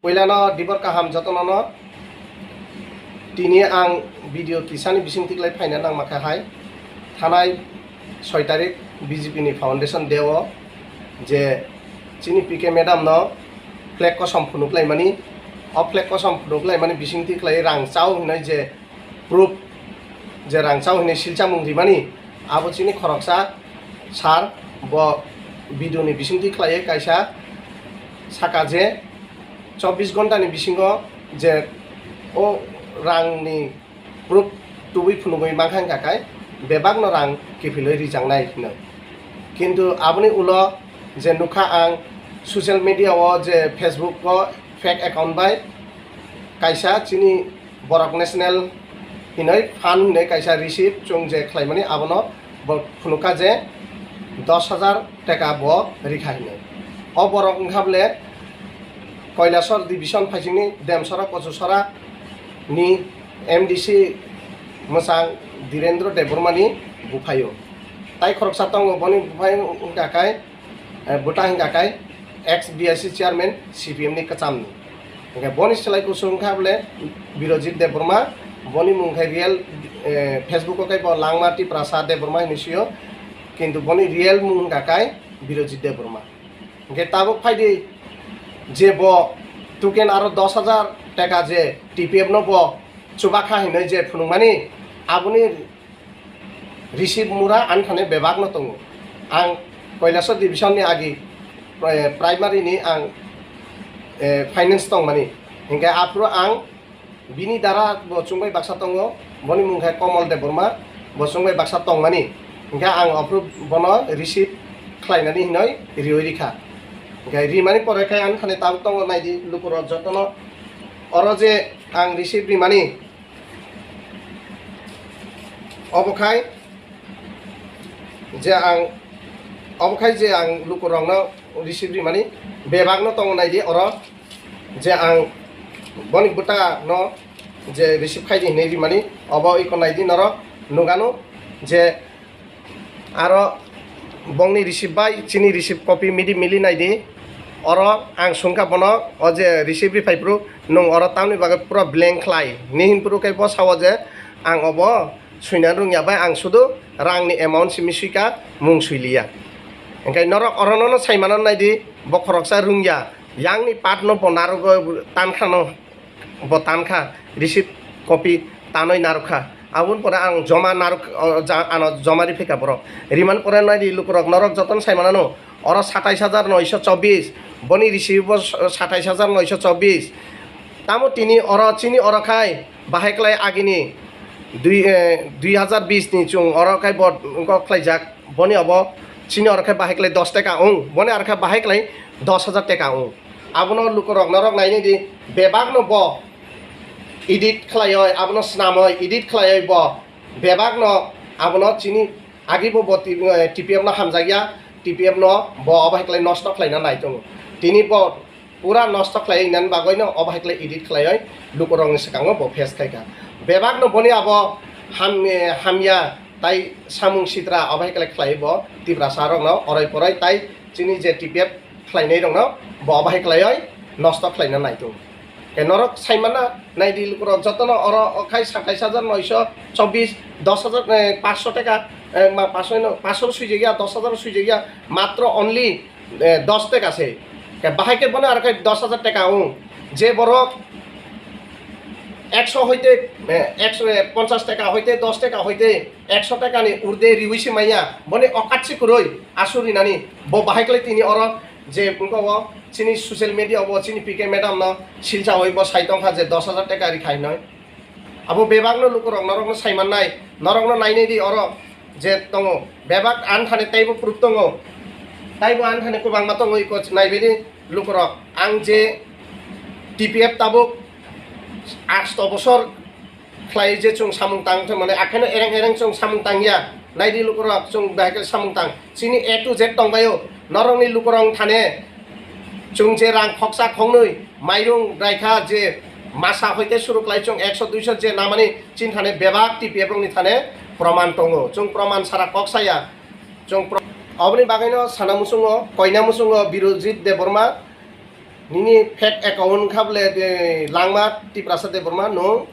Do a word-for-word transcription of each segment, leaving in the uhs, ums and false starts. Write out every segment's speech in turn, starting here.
Puilano dibor kaham jotonono. Tini ang video kisani bisingtwi khlai phaina nangma kha hai. Thanai soi tarik B J P ni foundation day o je chini P K madam no flag kosom phunuk laimani, o flag kosom phunuk laimani bisingtwi khlai rang chao hinwi je proof, je rang chao hinwi silchamung rimani, abo chini khoroksa sir, bo video ni bisingtwi khlaiwi kaisa saka je chobbish ghonta ni bisingo je o rang ni proof tubui phunugui mankha wngkha khe bebakno rang kiphilwi rijaknai hino. Kintu aboni ulo je nukha ang social media o je Facebook o fake account bai kaisa chini borok national hinwi fund hinwi kaisa receipt chwng je khlaimani abono bo phunukha je dos hajar taka bo rikha hinwi. O borok wngkha bole Kailasor division phaisingni Demsora Kochusora ni M D C mwchang Dhirendra Debbarma ni buphaio. Tai khoroksa tongo boni buphai wngkha kai eh, bwta hingkha khe ex B I C chairman C P M ni kwchamni. Hingkhe boni slai kusu wngkha bole Birojit Debbarma, boni mung khe real, eh, Facebook o khe bo Langma Tiprasa Debbarma hinwi sio, kintu boni real mung hingkha khe Birojit Debbarma. Hingkhe tabuk phaidi je bo tuken aro dos hajar taka je T P F no bo chubakha hinwi je phunukmani, aboni receipt mura ani thani bebak no tongo. Ang Kailasor division ni agi, eh, primary ni ang, eh, finance tongmani. Hingkhe aphuru ang bini dara bo chwngbai baksa tongo, boni mung khe Komol Debbarma, bo chwngbai baksa tongmani. Hingkhe ang aphuru bono receipt khlainani hinoi rioi rikha. Hingkhe rimani pore khe ani thani tabuk tongo naidi lukurok jotono. Oro je ang receipt rimani, Obo khai je ang, obo khai je ang lukurokno receipt rimani bebakno tongo naidi oro, je ang boni bwtano je receipt khaidi hinwi rimani, obo iko naidi norok nukano je aro bongni receipt bai chini receipt copy midi mili naidi. Oro ang sungkha bono, o je receipt riphai phuru, nwng oro tamni bagwi pura blank khlai ni hin phuru khe bo sao je ang obo suina rwngya bai, ang sudu rangni amount simi suika, mung suiliya. Hingkhe norok orono no saimano naidi, bo khoroksa rwngya, yangni part no bo narwgo tankhano. Bo tankha, receipt copy tanwi narwkha. Aboni pore ang joma narwk, o, ja-, ano joma riphikha borok. Rimani pore naidi lukurok, norok jotono saimanano, oro satais hajar noisho chobbish, boni receipt bo satais hajar noisho chobbish. Tamo tini oro, chini oro khai bahai klai agini dui, eh, dui hajar bish ni chwng oro khai bo wngkok khlaijak. Boni obo chini oro khe bahai klai dos taka wng, boni aro khe bahai klai dos hajar taka wng. Abono lukurok norok nainai di, bebakno bo edit khlaioi, abono snamoi edit khlaioi bo bebakno, abono chini agi bo, bo T P F no hamjakya, T P F no bo obo hai klai nosto khlaina nai tongo. Tini bo pura nosto khlai nani bagwi no obo hai khlai edit khlaioi lukurokni swkango bo face khaikha. Bebakno boni abo ham-, hamya tai samung sitra obo hai khlai khlai bo Tiprasa rokno oroi poroi tai chini je T P F khlainai rokno bo obo hai khlaioi nosto khlaina naitung. Ke norok saimana naidi lukurok jotono oro khai satais hajar noisho chobbish, dos hajar, eh, paanch sho taka, eh, ma, paanch sho no, paanch sho suijagya, dos hajar suijagya, matro only eh, dos taka se. Ke bahai ke bono aro khe dos hajar taka wng. Je borok ekso hoite, eh, ekso, eh, ponchas taka hoite, dos taka hoite, ekso taka ni urde riwi se manya, boni okat se kwrwi asu rinani, bo bahai khlai tini oro je wngkha o chini social media o chini P K madam no silcha oi bo sai tongkha je dos hajar taka ri khai noi. Abo bebakno lukurok norokno saimannai, norokno nainai di oro je tongo. Bebak ani thani teibo proof tongo, teibo ani thani kwbangma tongo, iko naibaidi lukurok. Ang je T P F tabuk asto bosor khlai je chwng samung tang thwng mane, akheno ereng ereng chwng samung tangya. Naidi lukurok, chwng bahai khe samung tang. Chini A to Z tongbaio. Norokni lukurok thane chwng je rang khoksa khoknwi mairung raikha, je masa hoite suru klai chwng ekso duiso je namani chini thane bebak T P F rokni thane proman tongo. Chwng proman sara kok saya. Chwng pro-, oboni bagwino sana muchungo, koina muchungo Birojit Debbarma, Nini fake account kha bole, eh, langma Tiprasa Debbarma nwng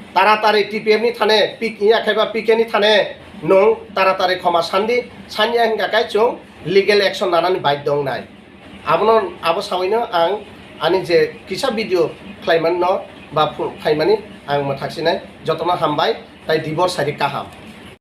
taratari T P F ni thane, P-, ya khaiba P K ni thane nwng taratari khoma sandi, sanya hingka kai chwng legal action nanani baidhyo wngnai. Abono, abo sawi no ang ani je kisa video khlaimani no ba phu-, phaimani ang mwthak sinai, jotono hambai, tai dibor sari kaham.